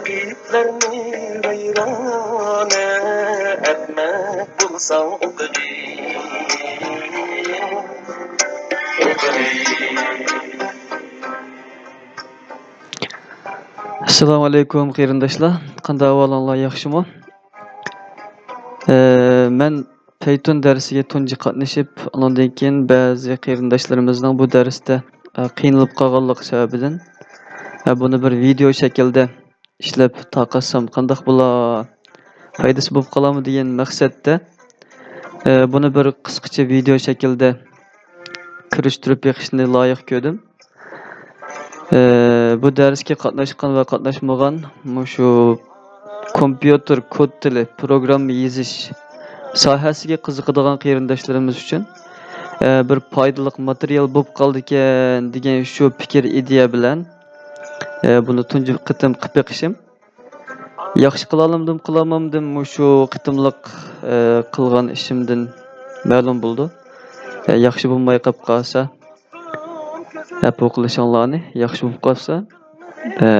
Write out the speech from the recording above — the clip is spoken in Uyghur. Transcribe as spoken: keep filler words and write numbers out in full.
يىگىتلەرنى ۋەيرانە ئەتمەك بولساڭ ئوقىدى. ئەسسالامۇ ئەلەيكۇم قېرىنداشلار، قانداق ئەھۋالىڭلار، ياخشىمۇ؟ ئە، مەن پەيتۇن دەرسىگە تۇنجى قاتنىشىپ، ئۇنىڭدىن كېيىن بەزى قېرىنداشلىرىمىزنىڭ بۇ دەرستە، ئە، قىينىلىپ قالغانلىقى سەۋەبىدىن، ئە، بۇنى بىر ۋىدېئو شەكلىدە ئىشلەپ تارقاتسام قانداق بولا، پايدىسى بولۇپ قالامۇ دېگەن مەقسەتتە، ئە، بۇنى بىر قىسقىچە ۋىدېئو شەكلىدە كىرىشتۈرۈپ بېقىشنى لايىق كۆردۈم. ئە، بۇ دەرسكە قاتناشقان ۋە قاتناشمىغان، مۇشۇ كومپيۇتېر كود تىلى، پروگرامما يېزىش ساھەسىگە قىزىقىدىغان قېرىنداشلىرىمىز ئۈچۈن، ئە، بىر پايدىلىق ماتېرىيال بولۇپ قالىدىكەن دېگەن شۇ پىكىر، ئىدىيە بىلەن، ئە، بۇنى تۇنجى قېتىم قىلىپ بېقىشىم. ياخشى قىلالمىدىم، قىلالمامدىم، مۇشۇ قېتىملىق، ئە، قىلغان ئىشىمدىن مەلۇم بولىدۇ. ئە، ياخشى بولماي قاپ قالسا، ئەپۇ قىلىشىڭلارنى، ياخشى بولۇپ قالسا. ئە،